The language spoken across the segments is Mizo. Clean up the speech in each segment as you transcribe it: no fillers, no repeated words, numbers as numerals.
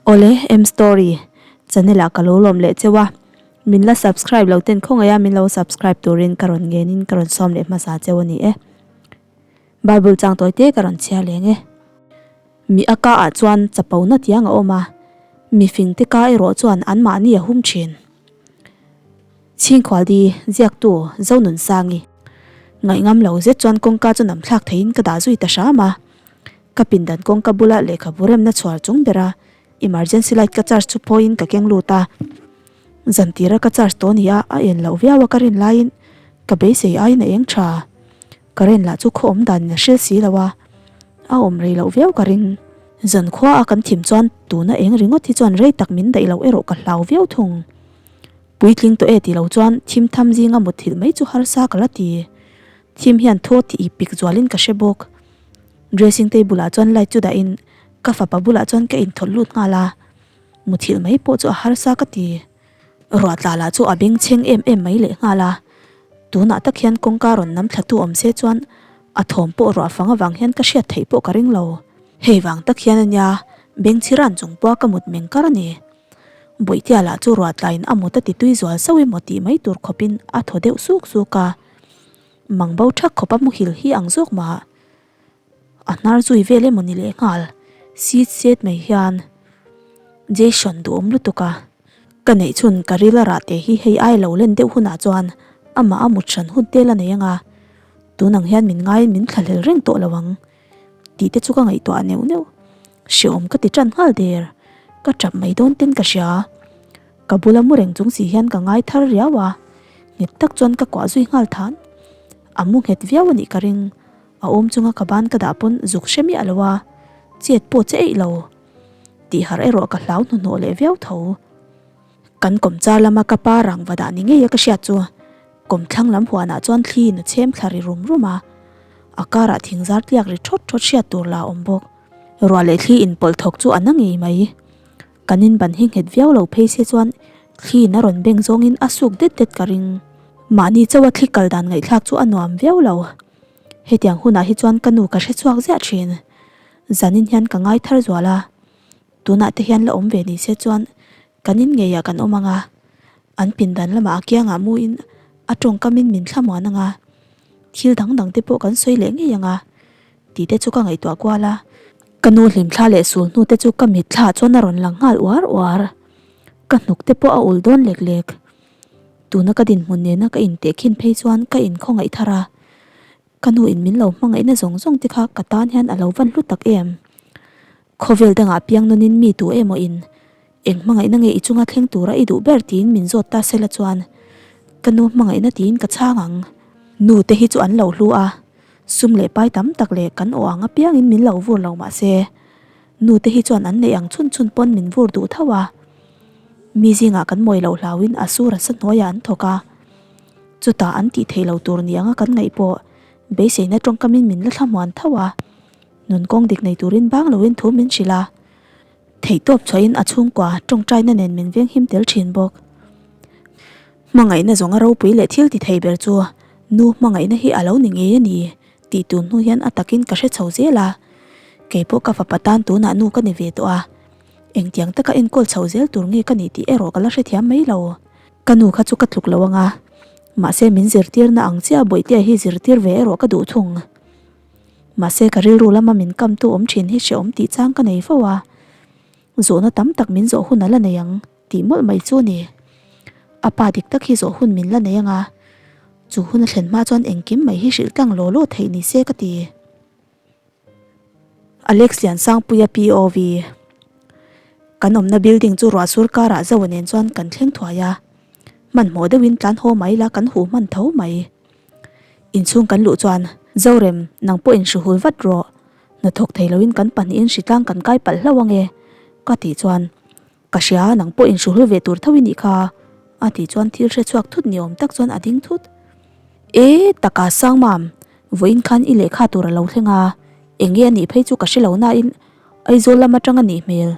Awle M story channel ah ka lo lawm leh cheu a, min la subscribe lo ten khawngaih a min lo subscribe turin ka rawn ngen in ka rawn sawm leh hmasa cheu a ni e. Bible chang tawi te ka rawn chhiar leng e. Mi a ka ah chuan chapo na tiang a awm a, mi fing te ka erawh chuan an mahni a hum thin. Chhingkhualdi ziaktu Zonunsangi ngaihngam lo zet chuan kawngka chu nam thlak theiin ka dah zui ta hram a. Ka pindan kawngka bula lehkhabu remna chhuar chung bera emergency light ka charge chu phawiin ka keng lut a. Zan tira ka charge tawh nia a en loh viau a ka rin laiin ka beisei aiin a eng tha. Current lah chu khaw awm danin a hril si lo a, a awm rei loh viau ka ring. Zan khua a kan thim chuan tuna eng ringawt hi chuan rei tak min daih loh erawh ka hlau viau thung. Puitling tawh e ti lo chuan thim tham zinga mutthilh mai chu harsa ka la ti. Thim hian thaw tih i pik zualin ka hre bawk. Dressing table ah chuan light chu dahin ka fapa bulah chuan ka inthawlh lut nghal a, muthilh mai pawh chu a harsa ka ti. Ruah tla lah chu a bengchheng em em mai leh nghal a, tunah tak hian kawngka rawn nam thla tu awm se chuan a thawm pawh ruah fang avang hian ka hriat theih pawh ka ring lo. Hei vang tak hian ania bengchhiran chung pawha ka mut meng kar a ni. Bawihtea lah chu ruah tlain a mut a ti tui zual sauh emaw tih mai tur khawpin a thaw deuh suk suk a. Mang bo thak khawp a muhil hi ang zawk mah. A hnar zui vel emaw ni leh nghal sit set mai hian Jason duhawm lutuk a. Ka neih chhun ka ril a rah teh hi hei ai lo len deuh hunah chuan amah a mut hran hun tel a nei anga tun ang hian min ngaiin min thlahlel reng tawh lo ang tih te chu ka ngaihtuah neuh neuh. Hreawm ka ti tan nghal der. Ka tap mai dawn ten ka hria. Ka bula mu reng chung si hian ka ngai thar riau a, nghet tak chuan ka kuah zui nghal than. A mu nghet viau a nih ka ring, a awm chunga ka ban ka dah pawn zuk hre miah lo a, chet pawh che eih lo. Tih harh erawh ka hlau hnuhnawh leh viau tho. Kan kawmchar lama ka pa rangva dah ni ngei a ka hriat chu, kawmthlang lam huanah chuan thli in a chhem thla ri rum rum a, a karah thingzar tliak ri thawt thawt hriat tur la awm bawk. Ruah leh thli inpawlh thawk chu a na ngei mai. Kan inban hi nghet viau lo phei se chuan thli in a rawn beng zawngin a suk det det ka ring. Mahni chauha thli kal dan ngaihthlak chu a nuam viau lo. Hetiang hunah hi chuan ka nu ka hre chhuak ziah thin. Zanin hian ka ngai thar zual a. Tunah te hian la awm ve ni se chuan kan in ngeiah kan awm ang a. An pindan lamah a kiangah muin a tawngkamin min thlamuan ang a. Thil dang dang te pawh kan sawi leh ngei ang a. Tih te chu ka ngaihtuah kual a. Ka nu hlimthla leh sul hnu te chu ka mitthla chuan a rawn lang nghal uar uar. Ka hnuk te pawh a ul dawn lek lek. Tuna ka dinhmun nena ka intehkhin phei chuan ka inkhawngaih thar a. Ka nu in min lo hmangaihna zawng zawng te kha ka tan hian a lo van hlu tak em. Khawvel dangah piang nawnin mi tu emaw in eng hmangaihna nge i chunga thleng tura i duh ber tiin min zawt ta sela chuan ka nu hmangaihna tiin ka chhang ang. Nu te hi chu an lo hlu a. Sum leh pai tam tak leh kan aw ang apiangin min lo vur lo mah se, nu te hi chuan an neih ang chhun chhun pawn min vur duh tho a. Mi zingah kan mawi loh hlauhin a sur a sa hnuaiah an thawk a. Chutah an tih theih lo tur ni anga kan ngaih pawh beiseina tawngkamin min la thlamuan tho a. Nun kawng dik nei turin bang loin thu min hrilh a. Theihtawp chhuahin a chhungkua tawngtaina nen min venghim tel thin bawk. Hmangaihna zawng a ropui leh thil ti thei ber chu nu hmangaihna hi a lo ni ngei a ni tih tun hnu hian a takin ka hre chho zel a. Kei pawh ka fapa tan tunah nu ka ni ve tawh a, engtiang taka enkawl chho zel tur nge ka nih tih erawh ka la hrethiam mai lo. Ka nu kha chu ka tluk lo ang a, mahse min zirtirna ang chiah bawihtea hi zirtir ve erawh ka duh thung. Mahse ka rilru lama min kamtu awm thin hi hreawm tih chang ka nei fo a, zawhna tam tak min zawh hun a la nei ang. Tih mawlh mai chu a ni. A pa dik tak hi zawh hun min la nei anga, chu hun a thlen hma chuan engkim mai hi hrilh tlang law law theih ni se ka ti. Alex Liansangpuia POV Kan awmna building chu ruah sur karah Zoa nen chuan kan thleng thuai a, hmanhmawh deuhin tlan haw mai la kan huh hman tho mai. Inchhung kan luh chuan, Zorem, nang pawh inhruhul vat rawh. Hnathawk thei loin kan pahnihin hritlang kan kai palh hlauh ange, ka tih chuan Ka hria, nang pawh inhruhlu ve tur tho i nih kha, a tih chuan thil hre chhuak thut ni awm tak chuan a ding thut. E, taka Sangmam, vawiin khan i lehkha tur a lo thleng a, eng nge a nih phei chu ka hre lo nain Aizawl lam atang a nih hmel,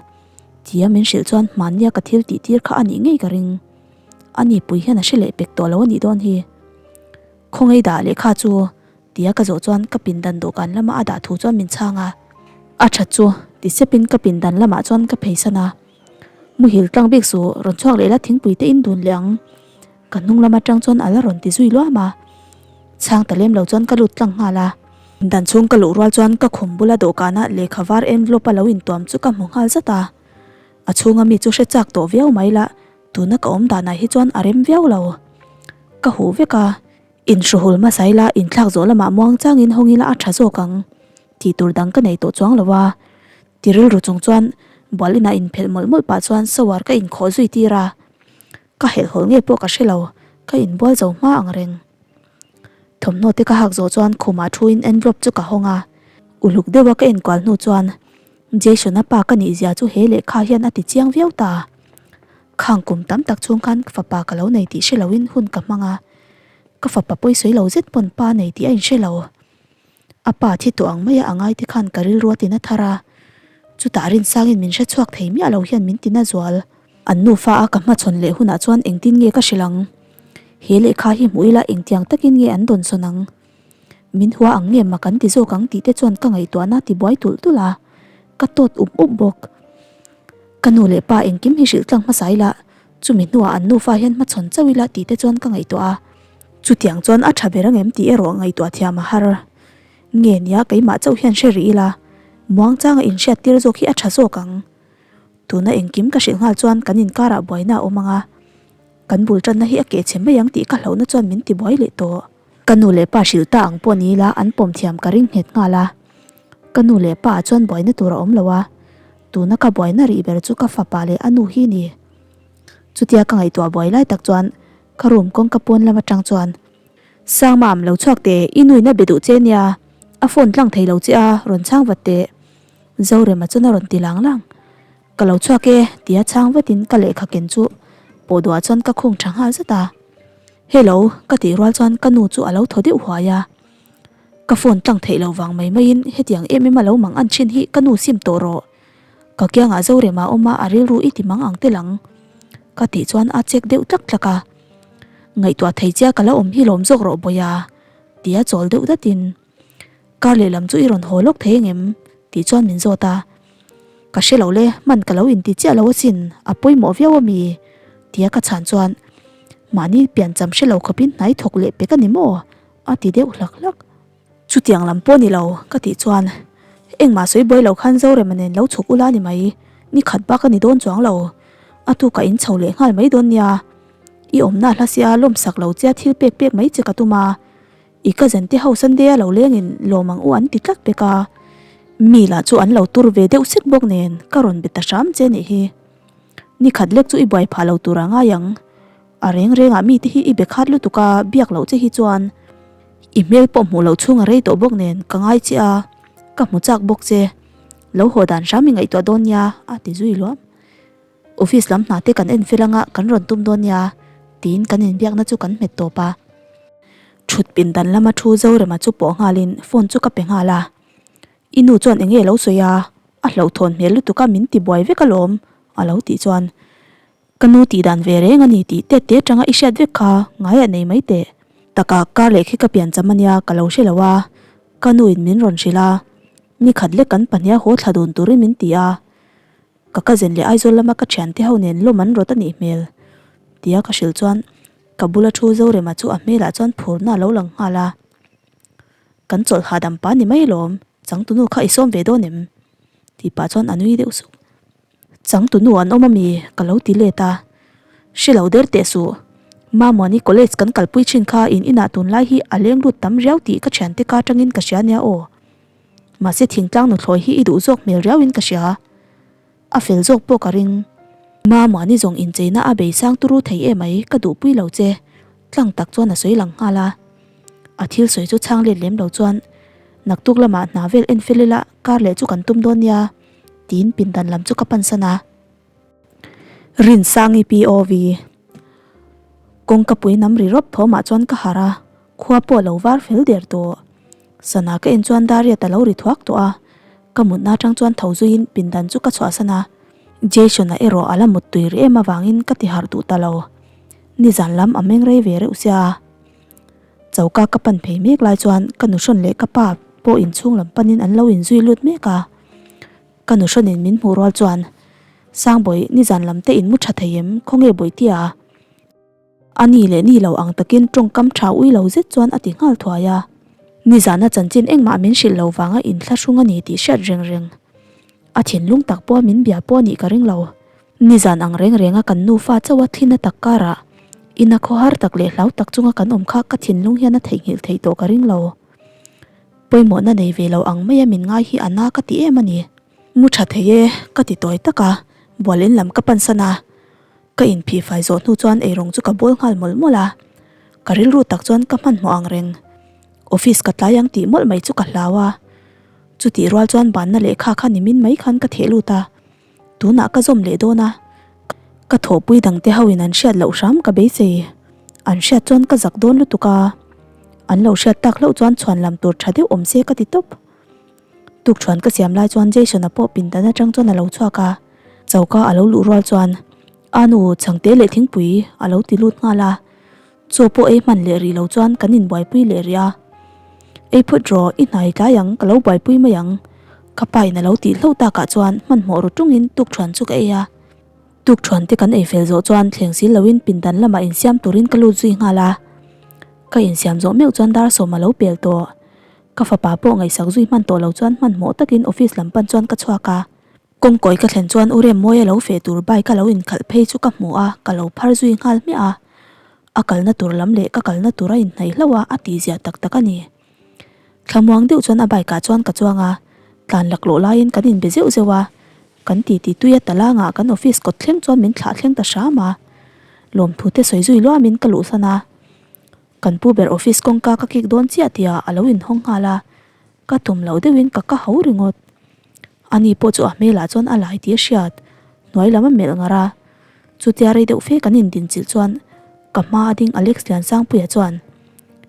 tia min hrilh chuan hmannia ka thil tih tir kha a nih ngei ka ring. A ni pui hian a hre leh pek tawh lo a nih dawn hi. Khawngaih dah lehkha chu Tia ka zawh chuan ka pindan dawhkan lama a dah thu chuan min chhang a. A that chu, ti sepin ka pindan lamah chuan ka pheisan a. Muhil tlang bik suh, rawn chhuak leh la thingpui te in dun leh ang. Ka hnung lam atang chuan a la rawn ti zui luam a. Chhang ta lem lo chuan ka lut tlang nghal a. Dan chhung ka luh rual chuan ka khum bula dawhkana lehkha var envelope a lo intuam chu ka hmu nghal zat a. A chhunga mi chu hre chak tawh viau mai la, tuna ka awm danah hi chuan a rem viau lo. Ka huh vek a, inhruhul hmasa ila inthlak zawh lamah muang changin hawng ila a tha zawk ang tih tur dang ka nei tawh chuang lo a. Ti rilru chung chuan bual inah inphelh mawlh mawlh pah chuan shower ka inkhawh zui tir a. Ka helhhawlh nge pawh ka hre lo, ka inbual zo hma ang reng. Thawmhnaw te ka hak zawh chuan khumah thuin envelope chu ka hawng a, uluk deuha ka enkual hnu chuan Jason-a pa ka nih zia chu he lehkha hian a ti chiang viau ta. Khang kum tam tak chhung khan fapa ka lo nei tih hre loin hun ka hmang a, ka fapa pawisawi lo zet pawn pa nei tih a inhre lo. A pa thi tawh ang maia a ngaite khan ka rilru a tina thar a, chutah Rinsangin min hre chhuak thei miah lo hian min tina zual. An nufa a ka hmachhawn leh hunah chuan engtin nge ka hrilh ang? He lehkha hi hmuh ila engtiang takin nge an dawnsawn ang? Min hua ang nge mak an ti zawk ang tih te chuan ka ngaihtuahna a tibuai tulh tulh a, ka tawt up up bawk. Ka nu leh pa engkim hi hrilh tlang hmasa ila, chumi hnuah an nufa hian hmachhawn chauh ila tih te chuan ka ngaihtuah a. Chutiang chuan a tha ber angem tih erawh ngaihtuah thiam a har. Nge nia keimah chauh hian hre rih ila, muangchanga inhriat tir zawk hi a tha zawk ang. Tuna engkim ka hrilh nghal chuan kan inkarah buaina a awm ang a, kan bul tanna hi a keh chhe mai ang tih ka hlauhna chuan min ti buai leh tawh. Ka nu leh pa hrilh ta ang pawh ni ila an pawm thiam ka ring nghet nghal a, ka nu leh pa ah chuan buaina tur a awm lo a, tuna ka buaina rih ber chu ka fapa leh a nu hi ni. Chutia ka ngaihtuah buai lai tak chuan ka room kawngka pawn lam atang chuan, Sangmam, lo chhuak teh, i nuin a be duh che nia, a phone tlang thei lo che a, rawn chhang vat teh. Zorema chuan a rawn ti lang lang. Ka lo chhuak e, tia chhang vatin ka lehkha ken chu pawh duah chuan ka khung tha nghal zat a. Hello, ka tih rual chuan ka nu chu a lo thaw deuh huai a. Ka phone tlang theih loh vang mai maiin hetiang em em a lo mang an thin hi ka nu sim tawh rawh. Ka kiangah Zorema awm a, a rilru i ti mang ang tel ang. Ka tih chuan a chek deuh tlak tlak a. Ngaihtuah thei chia ka la awm hi lawm zawk rawh Bawia, tia chawl deuh datin. Kar lehlam chu i rawn haw lawk thei engem? tih chuan min zawt a. Ka hre lo le, hman ka lo inti chiah lo asin, a pawimawh viau a mi? tia ka chhan chuan, Mahni piancham hre lo khawpin hnai thawk leh pek a ni maw? a ti deuh hlak hlak. Chutiang lam pawh ni lo, ka tih chuan, Engmah sawi buai lo khan Zorema nen lo chhuk ula ni mai, ni khat bak a ni dawn chuang lo, a tukah in chho leh nghal mai dawn nia. I awmna hla sia lawmsak lo chia thil pek pek mai che ka tum a. I cousin te ho Sunday a lo lengin lawm ang u an ti tlat pek a, mi lah chu an lo tur ve deuh sek bawk nen ka rawn be ta hram che nih hi. Ni khat lek chu i buai phah lo tur a ngai ang. A reng rengah mi te hi i be khat lutuk a biak loh che hi chuan i hmel pawh hmuh loh chhung a rei tawh bawk nen ka ngai che a, ka hmu chak bawk che. Lo haw dan hram i ngaihtuah dawn nia a ti zui luam. Office lam hna te kan en fel anga kan rawn tum dawn nia tiin kan inbiakna chu kan hmet tawp a. Thut pindan lama thu Zorema chu pawh nghalin phone chu ka pe nghal a. I nu chuan eng nge lo sawi a, a hlauhthawn hmel lutuk a min ti buai vek alawm a lo tih chuan ka nu tih dan ve reng a ni tih tet te atanga i hriat vek kha ngaiah nei mai teh. Taka kar leh khi ka pian cham ania ka lo hre lo a, ka nu in min rawn hrilh a, ni khat lek kan pahniha haw thla dun turin min ti a. Ka cousin leh Aizawl lama ka thiante ho nen lawm an rawt a nih hmel tia ka hrilh chuan ka bula thu Zorema chu a hmelah chuan phurna a lo lang nghal a. Kan chawlh hahdam pa ni mai lawm, changtunu kha i sawm ve dawn em? tih pah chuan a nui deuh suk. Changtunu an awm ami? ka lo ti let a. Hre lo der teh suh. Mamuani college kan kalpui thin kha in inah tunlai hi a leng lut tam riau tih ka thiante ka atangin ka hria nia aw. Mahse thingtlang nuthlawi hi i duh zawk hmel riauin ka hria. A fel zawk pawh ka ring. Ma mahni zawng incheina a bei sang turu thei emai ka duhpui lo che. Tlang tak chuan a sawi lang nghal a. A thil sawi chu chhang let lem lo chuan naktuk lamah hna vel en fel ila kar leh chu kan tum dawn nia tiin pindan lam chu ka pansan a. Rinsangi POV. Kawngka pui nam ri rawp thawmah chuan ka harh a, khua pawh a lo var fel der tawh. Sana ka en chuan Dariat a lo ri thuak tawh a, ka mutna atang chuan tho zuiin pindan chu ka chhuahsan a. Jason-a erawh a la mut tui rih em avangin ka ti harh duh ta lo. Nizan lam a meng rei ve reuh sia a. Choka ka pan phei mek lai chuan ka nuhrawn leh ka pa pawh inchhung lam panin an lo inzui lut mek a. Ka nuhrawnin min hmuh rual chuan. Sangbawi, nizan lam te in mu tha thei em? Khawnge Bawihtea? A ni leh ni lo ang takin tawngkam tha ui lo zet chuan a ti nghal thuai a. Nizana chanchin engmah min hrilh lo vanga inthlahrung a ni tih hriat reng reng. A thinlung tak pawha min bia pawh a nih ka ring lo. Nizan ang reng renga kan nufa chauha thlina tak karah ina khawhar tak leh hlau tak chunga kan awm kha ka thinlung hian a theihnghilh theih tawh ka ring lo. Pawimawhna nei ve lo ang maia min ngai hi a na ka ti em a ni. Mu tha thei e, ka ti tawi tak a, bual in lam ka pansan a. Ka inphih fai zawh hnu chuan eirawng chu ka bawl nghal mawlh mawlh a, ka rilru tak chuan ka hmanhmawh ang reng. Office ka tlai ang tih mawlh mai chu ka hlau a, chutih rual chuan banna lehkha kha nimin mai khan ka theh lut a, tunah ka zawm leh dawn a, ka thawhpui dangte ho in an hriat loh hram ka beisei, an hriat chuan ka zak dawn lutuk a, an lo hriat tak hlauh chuan chhuan lam tur tha deuh awm se ka ti tawp. Tukṭhuan ka siam lai chuan Jason-a pawh pindan aṭang chuan a lo chhuak a, choka a lo luh rual chuan, A nu, chhangte leh thingpui a lo ti lut nghal a, chaw pawh ei hman leh rih lo chuan kan inbuaipui leh rih a. Ei phut rawh, i hnai tlai ang, ka lo buaipui mai ang, ka pa in a lo tih hlauh takah chuan hmanhmawh ru ṭungin tukṭhuan chu ka ei a. Tukṭhuan te kan ei fel zawh chuan thleng sil loin pindan lamah insiam turin ka lut zui nghal a, ka insiam zawh meuh chuan dar sawm a lo pel tawh. Ka fapa pawh ngaihsak zui hman tawh lo chuan hmanhmawh takin office lam pan chuan ka chhuak a. Kawngkawi ka thlen chuan u Remmawia lo feh tur bike a lo inkhalh phei chu ka hmu a, ka lo phar zui nghal hmiah a. A kalna tur lam leh ka kalna tur a inhnaih hlauh a, a tihzia tak tak a ni. Thlamuang deuh chuan a bike ah chuan ka chuang a, tlan laklawh laiin kan inbe zeuh zeuh a, kan titi tui a talangah kan office kawt thleng chuan min thlah thleng ta hram a. Lawmthu te sawi zui luamin ka luhsan a. Kan pu ber office kawngka ka kik dawn chiah tihah a lo inhawng nghal a, ka tum loh deuhin ka ka ho ringawt. Ani pawh chu a hmelah chuan a lai tih a hriat, hnuai lam a melh ngar a. Chutia rei deuh fe kan indinchilh chuan ka hma a ding Alex Liansangpuia chuan,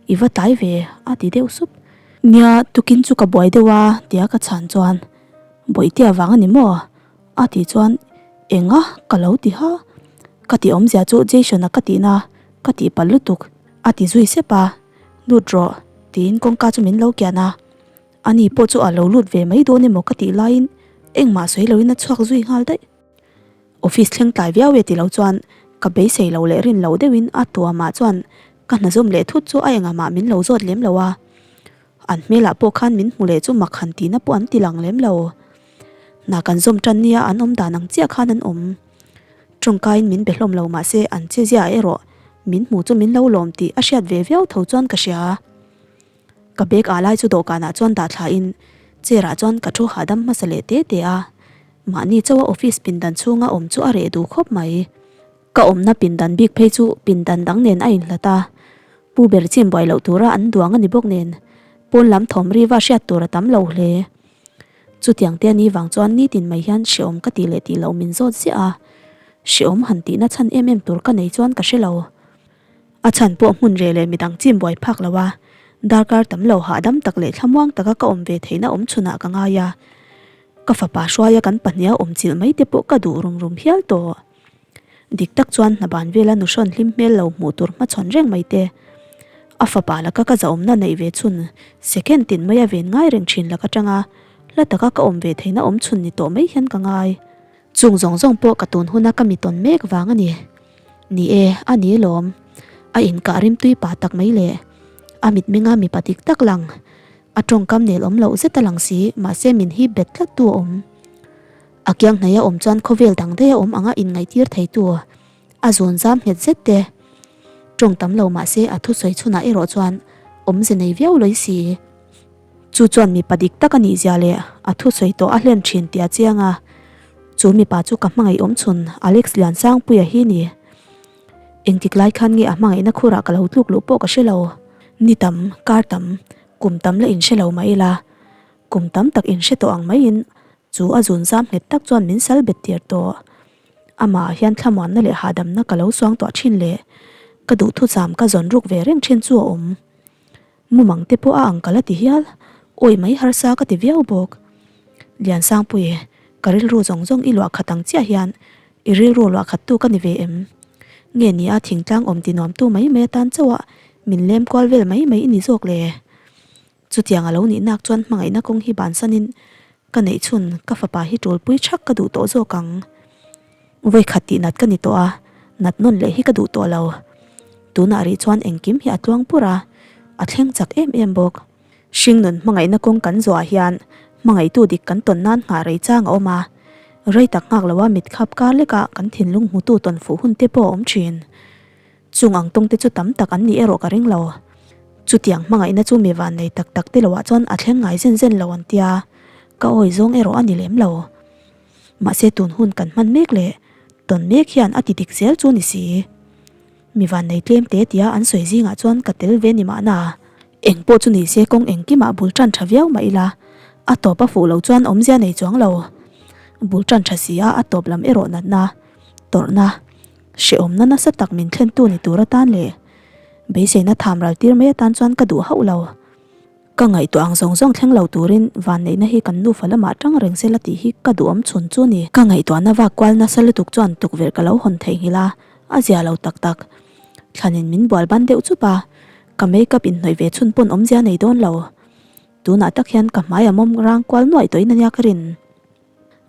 I va tlai ve, a ti deuh sup. Nia, tukin chu ka buai deuh a, tia ka chhan chuan, Bawihtea vang a ni maw? A tih chuan, Enga? Ka lo ti ha. Ka tih awmzia chu Jason-a ka tihna ka tih palh lutuk, a ti zui sep a. Lut rawh, tiin kawngka chu min lo kian a. Ani pawh chu a lo lut ve mai dawn emaw ka tih laiin engmah sawi loin a chhuak zui nghal daih. Office thleng tlai viau e ti lo chuan ka beisei lo leh rin lo deuhin a tuamah chuan ka hna zawm leh thut chu a engahmah min lo zawt lem lo a. An hmelah pawh khan min hmu leh chu mak han tihna pawh an ti lang lem lo. Hna kan zawm tan nia an awm dan ang chiah khan an awm. Tawngkaiin min be hlawm lo mahse an che ziah erawh min hmu chu min lo lawm tih a hriat ve viau tho chuan ka hria. Ka bag ah lai chu dawhkanah chuan dah thlain chair ah chuan ka thu hahdam hmasa leh te te a. Mahni chauha office pindan chhunga awm chu a reh duh khawp mai. Ka awmna pindan bik phei chu pindan dang nen a inhlat a, pu ber chim buai loh tura an duang a ni bawk nen pawn lam thawm riva hriat tur a tam lo hle. Chutiang te ani vang chuan nitin mai hian hreawm ka tih leh tih loh min zawt ziah a, hreawm han tihna chhan em em tur ka nei chuan ka hre lo. A chhan pawh hmun reh leh midang chim buai phak lo a, darkar tam lo hahdam tak leh thlamuang taka ka awm ve theihna awm chhunah ka ngai a, ka fapa hruaia kan pahniha awm chilh mai te pawh ka duh rum rum hial tawh. Dik tak chuan hna ban vela nu hrawn hlim hmel lo hmuh tur hmachhawn reng mai te. A fapa laka ka zahawmna neih ve chhun second tin maia ven ngai reng thin lak atanga hla taka ka awm ve theihna awm chhun ni tawh mai hian ka ngai. Chung zawng zawng pawh ka tun huna ka mi tawn mek vang a ni. Ni e, a ni lawm. A inkah rimtui pa tak mai le. A mitmenga mipa dik tak lang. A tawngkam nel awm loh zet a lang si, mahse min hip bet tlat tu a awm. A kiang hnaih a awm chuan khawvel dang daih a awm anga inngaihtir theitu a zawn zam nghet zet te. Tawng tam lo mah se a thusawi chhunah erawh chuan awmze nei viau lawi si. Chu chuan mipa dik tak a nih zia leh a thusawi tawh a hlen thin tih a chiang a. Chu mipa chu ka hmangaih awm chhun Alex Liansangpuia hi ni. Engtik lai khan nge a hmangaihna khurah ka lo tluk luh pawh ka hre lo. Ni tam, kar tam, kum tam la inhre lo mah ila. Kum tam tak inhre tawh ang maiin chu a zun zam nghet tak chuan min sal bet tir tawh. Amah ah hian thlamuanna leh hahdamna ka lo suang tawh thin leh ka duhthusam ka zawn ruk ve reng thin chu a awm. Mumang te pawh a ang ka la ti hial, awi mai harsa ka ti viau bawk. Liansangpui, ka rilru zawng zawng i luah khat ang chiah hian i rilru luah khat tu ka ni ve em? Nge ni a thingtlang awm ti nuamtu mai mai atan chauh a min lem kual vel mai mai i ni zawk le? Chutiang a lo nih nak chuan hmangaihna kawng hi bansanin ka neih chhun ka fapa hi ṭulpui ṭhak ka duh tawh zawk ang. Vawikhat tih nat ka ni tawh a, nat nawn leh hi ka duh tawh lo. Tunah rih chuan engkim hi a tluang pur a, a thleng chak em em bawk. Hringnun hmangaihna kawng kan zawhah hian hmangaihtu dik kan tawn nan nghah rei chang a awm a, rei tak nghak loa mit khap kar lekah kan thinlung hmutu tawn fuh hun te pawh a awm thin. Chung ang tawng te chu tam tak an nih erawh ka ring lo. Chutiang hmangaihna chu mi van nei tak tak te loah chuan a thleng ngai zen zen lo an tia, ka awi zawng erawh a ni lem lo. Mahse tun hun kan hman mek leh tawn mek hian a ti dik zel chu ni si. Mi van nei tlem te tia an sawi zingah chuan ka tel ve ni mahna. Eng pawh chu ni se kawng engkimah bul tan tha viau mah ila, a tawp a fuh lo chuan awmzia nei chuang lo. Bul tan tha si a a tawp lam erawh natna, tawrhna, hrehawmna nasa tak min thlentu ni tur atan leh beiseina tham ral tir mai atan chuan ka duh hauh lo. Ka ngaihtuah ang zawng zawng thleng lo turin vanneihna hi kan nufa lamah tang reng sela tih hi ka duhawm chhun chu ni. Ka ngaihtuahna vak kual nasa lutuk chuan tukverh ka lo hawn theihnghilh a, a zia lo tak tak. Thlanin min bual ban deuh chup a, ka makeup inhnawih ve chhun pawn awmzia nei dawn lo. Tunah tak hian ka hmai a mawm rang kual nuaih tawhin ania ka rin.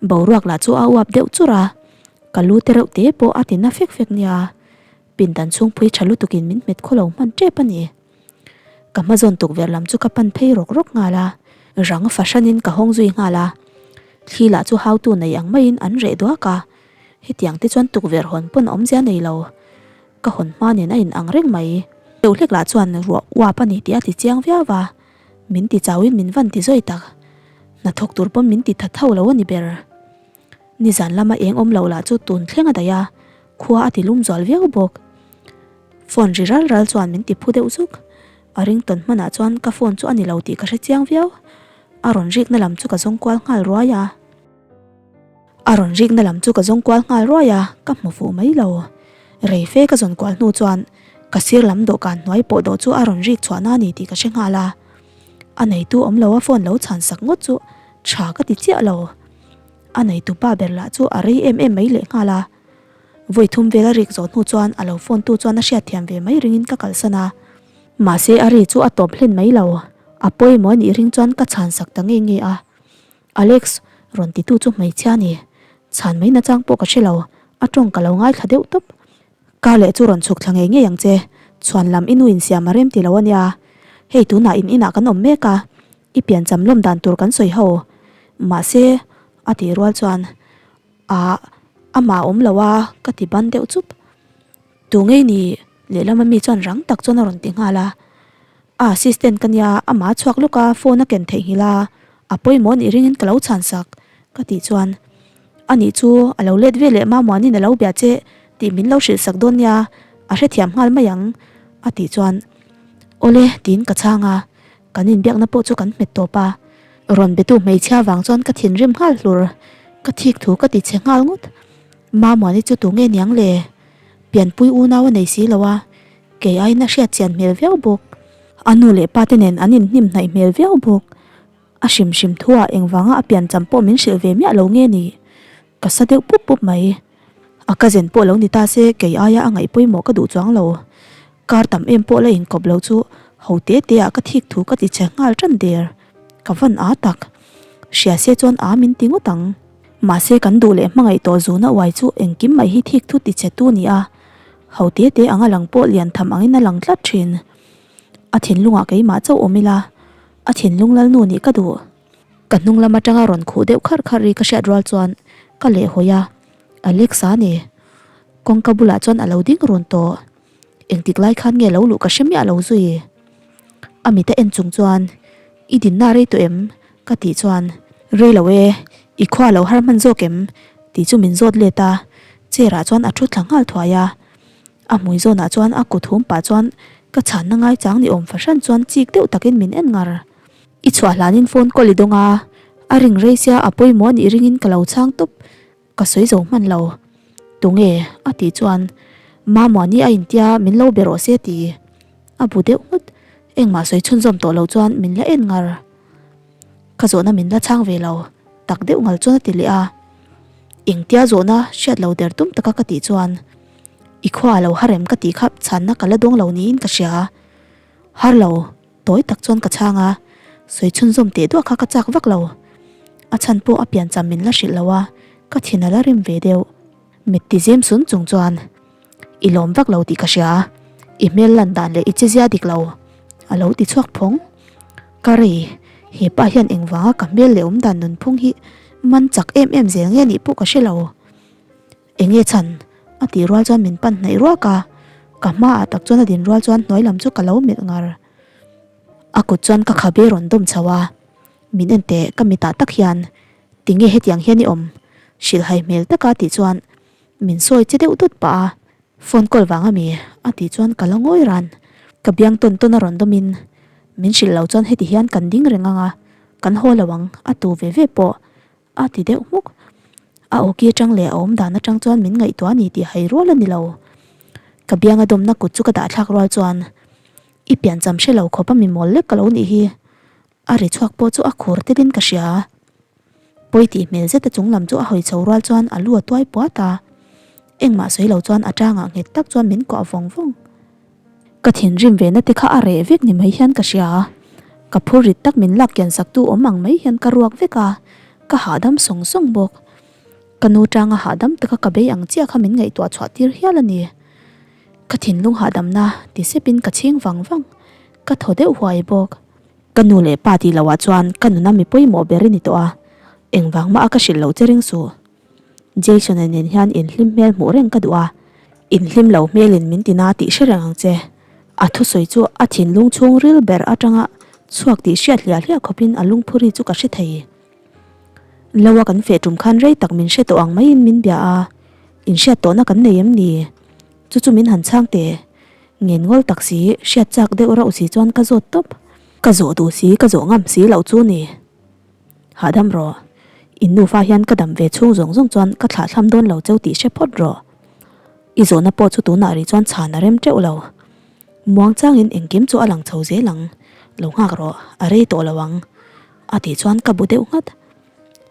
Boruak lah chu a uap deuh churh a, ka lu te reuh te pawh a ti na fek fek nia. Pindan chhungpui tha lutukin min hmet khaw lo hman tep a ni. Ka hma zawn tukverh lam chu ka pan phei rawk rawk nghal a, rang fahranin ka hawng zui nghal a. Thli lah chu hautu nei ang maiin an reh duak a, hetiang te chuan tukverh hawn pawn awmzia nei lo. Ka hawn hma nen a in ang reng mai. Deuh hlek lah chuan ruah uap a ni tih a ti chiang viau va, min ti chauin min van ti zawi tak. Hnathawk tur pawn min ti tha tho lo a ni ber. Nizan lama eng awm lo lah chu tun thleng a daih a, khua a ti lum zual viau bawk. Phone ri ral ral chuan min ti phu deuh zuk. A ringtawn hmanah chuan ka phone chu a ni lo tih ka hre chiang viau. A rawn rikna lam chu ka zawng kual nghal ruai a. A rawn rikna lam chu ka zawng kual nghal ruai a, ka hmu fuh mai lo. Rei fe ka zawn kual hnu chuan ka sir lam dawhkan hnuai pawh dawh chu a rawn rik chhuahna a ni tih ka hre nghal a. A neitu awm lo a phone lo chhan sak ngawt chu tha ka ti chiah lo. A neitu pa ber lah chu a rei em em mai lehnghal a. Vawi thum vel a rik zawh hnu chuan a lo phone tu chuan a hriatthiam ve mai ringin ka kalsan a. Mahse a ri chu a tawp hlen mai lo. A pawimawh a nih ring chuan ka chhan sak ta nge nge a. Alex, rawn titu chu hmeichhia a ni. Chhan mai nachang pawh ka hre lo. A tawng ka lo ngaithla deuh tawp. Kar leh chu rawn chhuk thla ngei ngei ang che. Chhuan lam i nu insiam a rem ti lo a nia. Hei tunah in inah kan awm mek a. I piancham lawm dan tur kan sawi ho. Mahse, a tih rual chuan. Ah, amah a awm lo a, ka ti ban deuh chup. Tu ngei ni? Lehlam ami chuan rang tak chuan a rawn ti nghal a. A assistant ka nia, amah a chhuak lawk a, phone a ken theihnghilh a, a pawimawh anih ringin ka lo chhan sak, ka tih chuan, Anih chu, a lo let ve leh Mamuanin a lo bia che tih min lo hrilh sak dawn nia, a hrethiam nghal mai ang, a tih chuan, Awle, tiin ka chhang a. Kan inbiakna pawh chu kan hmet tawp a, rawn betu hmeichhia vang chuan ka thinrim nghal hlur. Ka thik thu ka ti chhe nghal ngawt. Mamuani chu tu nge niang le? Pianpui unau a nei si lo a, kei aiin a hriat chian hmel viau bawk. A nu leh pa te nen an inhnim hnaih hmel viau bawk. A hrim hrim thuah engvanga a piancham pawh min hrilh ve miah lo nge ni? Ka sa deuh pup pup mai. A cousin pawh lo ni ta se kei aia a ngaih pawimawh ka duh chuang lo. Kar tam em pawh la inkawp lo chu ho te te ah ka thik thu ka ti che nghal tan der. Ka van a tak. Hria se chuan a min ti ngawt ang. Mahse kan duh leh hmangaih tawh zuna uai chu engkim mai hi thik thu ti che tu ni a. Ho te te anga lang pawh lian tham angin a lang tlat thin. A thinlungah keimah chauh awm ila a thinlung lalnu nih ka duh. Ka hnung lam atanga rawn khuh deuh kharh kharh ri ka hriat rual chuan ka lehhawi a, Alex-a ni. Kawngka bulah chuan a lo ding run tawh. Engtik lai khan nge lo luh ka hre miah lo zui. A mit a en chung chuan, I dinna rei tawh em? ka tih chuan, Rei lo e, i khua lo har hman zawk em? tih chu min zawt let a, chair ah chuan a thu thla nghal thuai a. A hmui zawnah chuan a kut hum pah chuan ka chhanna ngaichang ni awm fahran chuan chik deuh takin min en ngar. I chhuah hlanin phone call i dawng a, a ring rei sia a pawimawh anih ringin ka lo chhang tawp, ka sawi zo hman lo. Tunge? a tih chuan Mamuani a intia min lo be rawh se ti. A bu deuh nghut, engmah sawi chhunzawm tawh lo chuan min la en ngar. Ka zawhna min la chhang ve lo, tak deuh ngal chuan a ti leh a. Engtia zawhna hriat lo der tum taka ka tih chuan I khua a lo har em ka tih kha chhanna ka la dawng lo niin ka hria. Har lo. Tawi tak chuan ka chhang a, sawi chhunzawm teh duah kha ka chak vak lo. A chhan pawh a piancham min la hrilh lo a, ka thin a la rim ve deuh. Mit ti zim sun chung chuan i lawm vak lo tih ka hria, i hmel lan dan leh i chezia dik lo a lo ti chhuak phawng. Ka rei, he pa hian engvanga ka hmel leh awmdan nunphung hi man chak em em zel nge nih pawh ka hre lo. Enge chhan? A tih rual chuan min pan hnaih ruak a, ka hmaah tak chuan a din rual chuan hnuai lam chu ka lo melh ngar. A kut chuan ka khabe rawn dawm chho a, min en teh ka mitah tak hian tinge hetiang hian i awm? Hrilhhai hmel taka tih chuan min sawi che deuh dut pah a, phone call vang ami? A tih chuan ka la ngawi ran. Ka biang tawn tawn a rawn dawmin min hrilh lo chuan heti hian kan ding reng ang a, kan haw lo ang a tu ve ve pawh A ti deuh hmuk. A awki atang leh a awm dan atang chuan min ngaihtuah a ni tih hai rual a ni lo. Ka bianga dawmna kut chu ka dah thlak rual chuan i piancham hre lo khawp a mi mawl lek ka lo nih hi. A ri chhuak pawh chu a khur telin ka hria. Pawi tih hmel zeta chung lam chu a hawi chho rual chuan a lu a tuai puat a. Engmah sawi lo chuan a tangah nghet tak chuan min kuah vawng vawng. Ka thinrim ve na te kha a reh vek ni mai hian ka hria. Ka phur rit tak min lak kian sak tu awm ang mai hian ka ruak vek a, ka hahdam sawng sawng bawk. Ka nu tanga hahdam taka ka bei ang chiah kha min ngaihtuah chhuah tir hial a ni. Ka thinlung hahdamna ti sepin ka chhing vang vang, ka thaw deuh huai bawk. Ka nu leh pa tih loh ah chuan ka nuna mi pawimawh ber i ni tawh a, engvang mah a ka hrilh loh che ring suh. Jason-a nen hian inhlim hmel hmuh reng ka duh a, inhlim lo hmelin min ti na tih hre reng ang che. A thusawi chu a thinlung chhung ril ber atanga chhuak tih hriat hliah hliah khawpin a lungphuri chu ka hre thei. Lo a kan feh tum khan rei tak min hre tawh ang maiin min bia a, inhriat tawhna kan nei em ni? Chu chu min han chhang teh. Ngen ngawl tak si, hriat chak deuh rauh si chuan ka zawt tawp. Ka zawh duh si, ka zawh ngam si loh chu ni. Hahdam rawh. In nufa hian ka dam ve chhung zawng zawng chuan ka thlahthlam dawn lo cheu tih hre phawt rawh. I zawhna pawh chu tunah rih chuan chhan a rem teuh lo. Muang changin engkim chu a lang chho zel ang. Lo nghak rawh, a rei tawh lo ang. A tih chuan ka bu deuh nghat.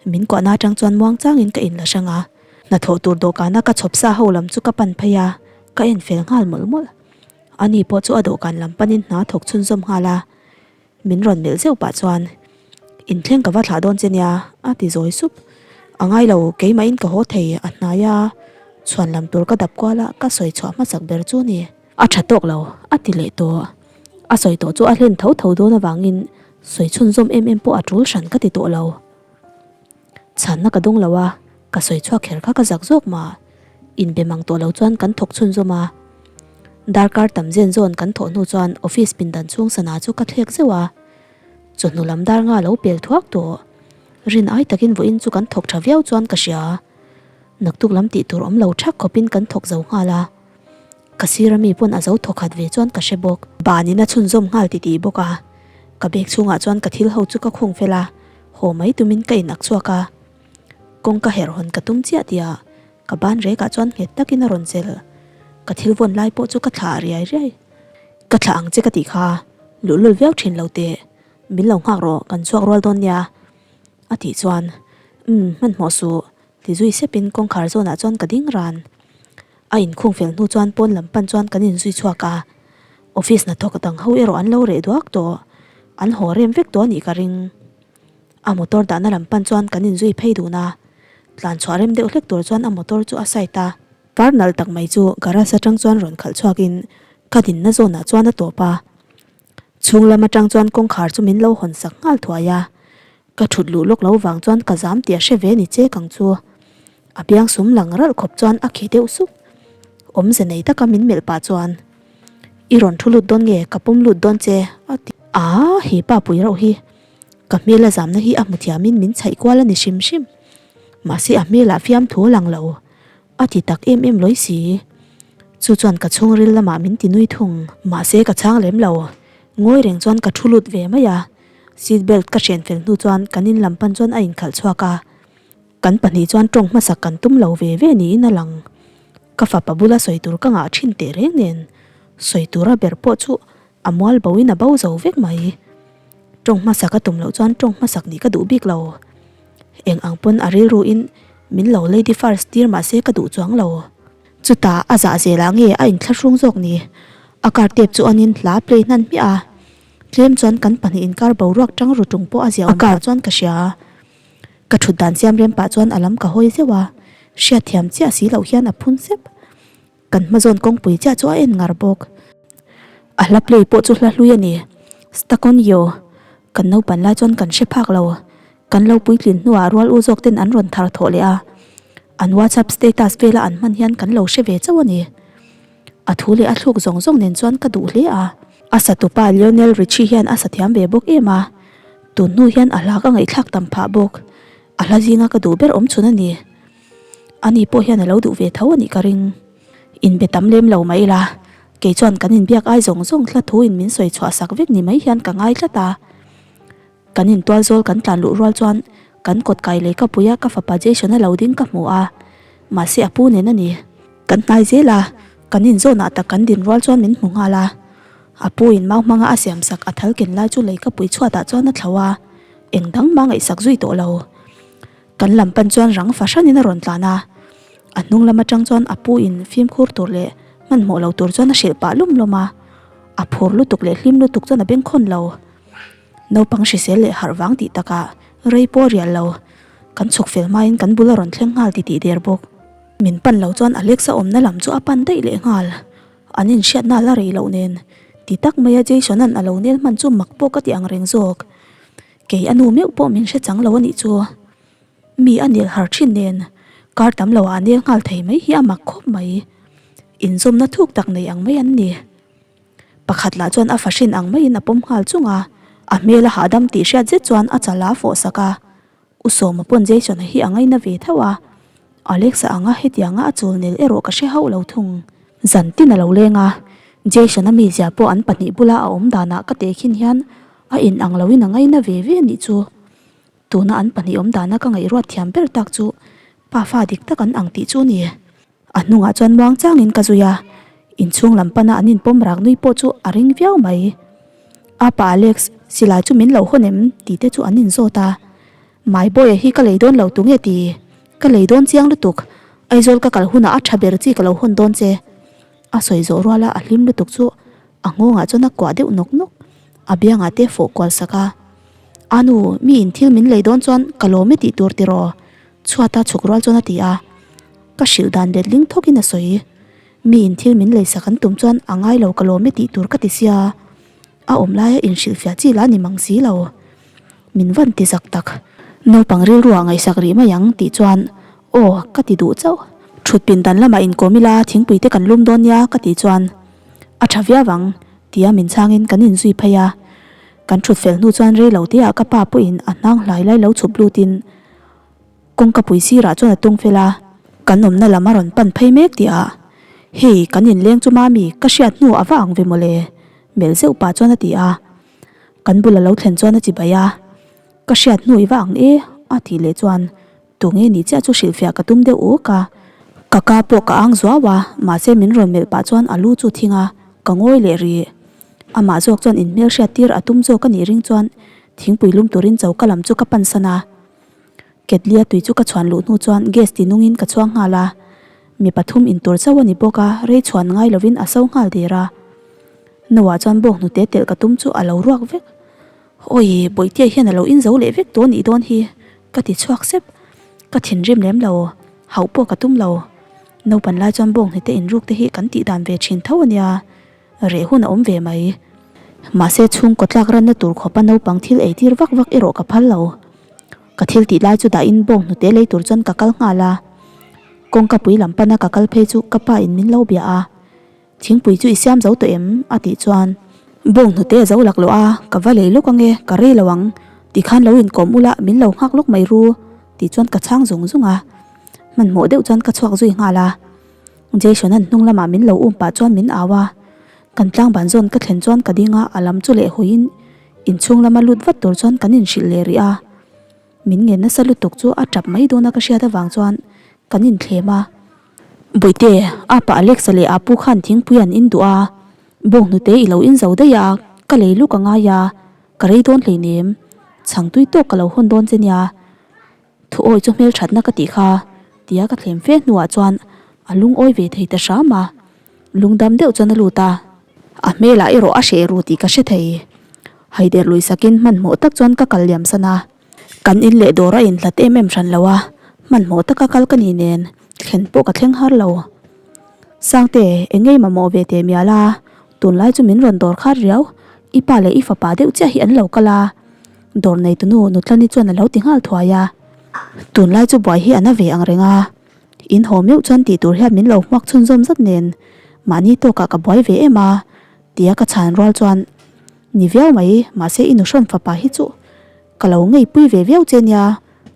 Min kuahna atang chuan muang changin ka inla hrang a. Hnathawh tur dawhkana ka chhawp sa ho lam chu ka pan phei a, ka en fel nghal mawlh mawlh. Ani pawh chu a dawhkan lam panin hna thawk chhunzawm nghal a. Min rawn melh zeuh pah chuan, Inthleng ka va thlah dawn che nia, a ti zawi sup. A ngai lo, keimahin ka haw thei, a hnai a, chhuan lam tur ka dap kual a, ka sawi chhuah hmasak ber chu ni. A tha tawk lo, a ti leh tawh. A sawi tawh chu a hlen tho tho dawn avangin sawi chhunzawm em em pawh a tul hran ka ti tawh lo. Chhanna ka dawng lo a, ka sawi chhuak kher kha ka zak zawk mah. Inbe mang tawh lo chuan kan thawk chhunzawm a. Darkar tam zen zawn kan thawh hnu chuan office pindan chhung sana chu ka thlek zeuh a. Chawhnu lam dar nga lo pel thuak tawh. Rin ai takin vawiin chu kan thawk tha viau chuan ka hria. Naktuk lam tih tur awm lo thak khawpin kan thawk zo nghal a. Ka sir ami pawn a zo thawk khat ve chuan ka hre bawk. Banin a chhunzawm nghal titih bawk a. Ka bag chhungah chuan ka thil ho chu ka khung fel a. Haw mai tumin ka in ak chhuak a. Kawngka herh hawn ka tum chiah tih ah ka ban rekah chuan nghet takin a rawn chelh. Ka thil vawn lai pawh chu ka thlah riai riai. Ka thlah ang che ka tih kha, luhlul viau thin lo teh. Min lo nghak rawh, kan chhuak rual dawn nia. A tih chuan, Umm, hmanhmawh suh, ti zui sepin kawngkhar zawnah chuan ka ding ran. A inkhung fel hnu chuan pawn lam pan chuan kan inzui chhuak a. Office hnathawk dang ho erawh an lo reh duak tawh. An haw rem vek tawh a nih ka ring. A motor dahna lam pan chuan kan inzui phei dun a, tlan chhuah rem deuh hlek tur chuan a motor chu a side a. Car nalh tak mai chu garage atang chuan rawn khalh chhuakin ka dinna zawnah chuan a tawp a. Chhung lam atang chuan kawngkhar chu min lo hawn sak nghal thuai a, ka thut luh lawk lo vang chuan ka zam tih a hre ve ni che kang chu. A biang sum lang ralh khawp chuan a khi deuh sup. Awmze nei taka min melh pah chuan, I rawn thu lut dawn nge ka pawm lut dawn che? a ti a, he pa pui rauh hi. Ka hmel a zamna hi a hmu thiamin min chhaih kual a ni hrim hrim. Mahse a hmelah fiamthu a lang lo. A ti tak em em lawi si. Chu chuan ka chhungril lamah min ti nui thung. Mahse ka chhang lem lo. Ngawi reng chuan ka thu lut ve mai a. Seat belt ka hren fel hnu chuan kan in lam pan chuan a inkhalh chhuak a. Kan pahnih chuan tawng hmasak kan tum lo ve ve niin a lang. Ka fapa bula sawi tur ka ngah thin teh reng nen sawi tura ber pawh chu A mual bo in a bo zo vek mai. Tawng hmasak a tum loh chuan tawng hmasak nih ka duh bik lo. Eng ang pawn a rilru in min lo lady first tir mahse ka duh chuang lo. Chutah a zah zel ah nge a inthlahrung zawk ni. A car tape chu anin hla play hnan hmiah a. Tlem chuan kan pahnih inkar boruak tang ru tung pawh a ziah awm pah chuan ka hria. Ka thut dan siam rem pah chuan a lam ka hawi zeuh a. Hriatthiam chiah si loh hian a phun sep. Kan hmazawn kawngpui chiah chu a en ngar bawk. A hla play pawh chu hla hlui a ni. Stuck on you. Kan naupan lai chuan kan hre phak lo. Kan lo puitlin hnuah rual u zawk ten an rawn thar thawh leh a. An WhatsApp status vela an hman hian kan lo hre ve chauh a ni. A thu leh a thluk zawng zawng nen chuan ka duh hle a. A satupa Lionel Richie hian a sa thiam ve bawk em a. Tun hnu hian a hla ka ngaihthlak tam phah bawk. A hla zinga ka duh ber awm chhun a ni. Ani pawh hian a lo duh ve tho a nih ka ring. Inbe tam lem lo mai ila, kei chuan kan inbiak ai zawng zawng hla thu in min sawi chhuah sak vek ni mai hian ka ngai tlat a. Kan intual zawl kan tlan luh rual chuan kan kawt kai lei ka pui a, ka fapa Jason a lo ding ka hmu a, mahse a pu nen a ni. Kan hnai zel a, kan inzawnah tak kan din rual chuan min hmu nghal a. A pu in mau hmanga a siam sak a thal ken lai chu lei ka pui chhuatah chuan a thlo a, eng dang mah ngaihsak zui tawh lo. Kan lam pan chuan rang fahranin a rawn tlan a, a hnung lam atang chuan a pu in fimkhur tur leh hmanhmawh lo tur chuan a hrilh pah lum lum a, a phur lutuk leh hlim lutuk chuan a bengkhawn lo. Naupang hrisel leh harh vang tih takah rei pawh a rial lo, kan chhuk fel hmain kan bul a rawn thleng nghal titih der bawk. Min pan lo chuan Alex a awmna lam chu a pan daih leh nghal, an inhriatna a la rei loh nen ti tak maia Jason-a'n a lo nel hman chu mak pawh ka ti ang reng zawk. Kei a nu meuh pawh min hre chang lo a nih chu. Mi a nel har thin nen kar tam lo ah a nel nghal thei mai hi a mak khawp mai. Inzawmna thuk tak nei ang mai an ni. Pakhat lah chuan a fahrin ang maiin a pawm nghal chung a, a hmel a hahdam tih hriat zet chuan a chal a fawh sak a. U Sawma pawn Jason-a hi a ngaina ve tho a, Alex-a anga hetianga a chul nel erawh ka hre hauh lo thung. Zan tin a lo leng a, Jason-a mizia pawh an pahnih bula a awm danah ka tehkhin hian A in ang loin a ngaina ve ve anih chu. Tuna an pahnih awm dana ka ngaihruat thiam ber tak chu pa fa dik tak an ang tih chu a ni. A hnungah chuan muang changin ka zui a, inchhung lam pana an inpawm rak nui pawh chu a ring viau mai. Apa Alex, silai chu min lo hawn em? tih te chu an inzawt a. My boy-a hi ka lei dawn lo tunge ti? Ka lei dawn chiang lutuk, Aizawl ka kal hunah a tha ber chi ka lo hawn dawn che. A sawi zawh ruala a hlim lutuk chu A nghawngah chuan a kuah deuh nawk nawk, a biangah te fawh kual sak a. A nu, mi in thil min lei dawn chuan ka lawm e tih tur tiraw? Chhuata chhuk rual chuan a ti a. Ka hrilh dan letling thawkin a sawi. Mi in thil min lei sak an tum chuan a ngai lo ka lawm e tih tur ka ti sia. A awm laia inhrilhfiah chi lah ni mang si lo. Min van ti zak tak. Naupang rilruah ngaihsak rih mai ang tih chuan aw ka ti duh chauh. Thut pindan lamah inkawm ila thingpui te kan lum dawn nia ka tih chuan A tha viau ang, tia min chhangin kan inzui phei a. Kan thut fel hnu chuan rei lo teah ka pa pawhin a hnang hlai lai lo chhup lutin kawngka pui sirah chuan a tung fel a. Kan awmna lam a rawn pan phei mek tihah, Hei, kan inleng chu mami, ka hriat hnu a va ang ve mawle, melh zeuh pah chuan a ti a. Kan bul a lo thlen chuan a chibai a, Ka hriat hnu i va ang e, a tih leh chuan Tunge nih chiah chu hrilhfiah ka tum deuh uk a. Ka ka pawh ka ang zuau a, mahse min rawn melh pah chuan a lu chu thing a, ka ngawi leh rih. Amah zawk chuan inhmel hriat tir a tum zawk a nih ring chuan thingpui lum turin choka lam chu ka pan san a. Ketli a tui chu ka chhuan luh hnu chuan gas ti nungin ka chhuang nghal a. Mi pathum intur chauh a ni bawk a, rei chhuan ngai lovin a so nghal der a. Noah chuan bawk hnute telh ka tum chu a lo ruak vek. Awi, Bawihtea hian a lo inzo leh vek tawh nih dawn hi, ka ti chhuak sep. Ka thinrim lem lo, hauh pawh ka tum lo. Naupan lai chuan bawnghnute inruk te hi kan tih dan ve thin tho a nia, reh hun a awm ve mai. Mahse chhungkaw tlak ranna tur khawpa naupang thil ei tir vak vak erawh ka phal lo. Ka thil tih lai chu dahin bawnghnute lei tur chuan ka kal nghal a. Kawngka pui lam pana ka kal phei chu ka pa in min lo bia a. Thingpui chu i siam zo tawh em? a tih chuan Bawng hnute a zo laklawh a, ka va lei lawk ange, ka rei lo ang, tikhan lo inkawm ula min lo nghak lawk mai ru tih chuan ka chhang zung zung a, hmanhmawh deuh chuan ka chhuak zui nghal a. Jason-a'n hnung lamah min lo um pah chuan min au a, kan tlangban zawn ka thlen chuan ka ding a, a lam chu leh hawiin inchhung lama lut vat tur chuan kan inhrilh leh rih a. Min ngen nasa lutuk chu a tap mai dawn a ka hriat avang chuan kan inthlem a. Bawihte, apa Alex-a leh Apu khan thingpui an in duh a, bawnghnute i lo in zo daih a, ka lei luk a ngai a, ka rei dawn hleinem, chhang tui tawk ka lo hawn dawn che nia, thu awi chu hmelthatna ka tih kha, tia ka thlem fe hnuah chuan a lungawi ve thei ta hram a. Lungdam deuh chuan a lut a, a hmelah erawh a hreh ru tih ka hre thei. Haider lui sakin hmanhmawh tak chuan ka kal liam san a, kan in leh dawr a inhlat em em hran lo a, hmanhmawh taka kal ka ni nen. Thlen pawh ka thleng har lo. Sangte, eng ngei mamawh ve teh mial a, tunlai chu min rawn dawr khat riau, i pa leh i fapa deuh chiah hi an lo kal a. Dawr neitunu Nutlani chuan a lo ti nghal thuai a. Tunlai chu buai hi a na ve ang reng a, in haw meuh chuan tih tur hian min lo hmuak chhunzawm zat nen mahni tawkah ka buai ve em a, tia ka chhan rual chuan ni viau mai, mahse i nuhrawn fapa hi chu ka lo ngeipui ve viau che nia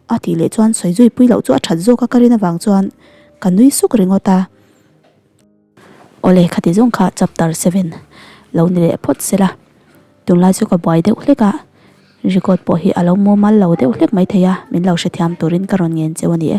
a tih leh chuan sawi zui pui loh chu a that zawk a ka rin avang chuan ka nui suk ringawt a. Awle khati zawng kha chapter seven lo ni leh phawt se la, tunlai chu ka buai deuh hlek a, record pawh hi a lo mumal lo deuh hlek maithei a, min lo hrethiam turin ka rawn ngen cheu a ni e.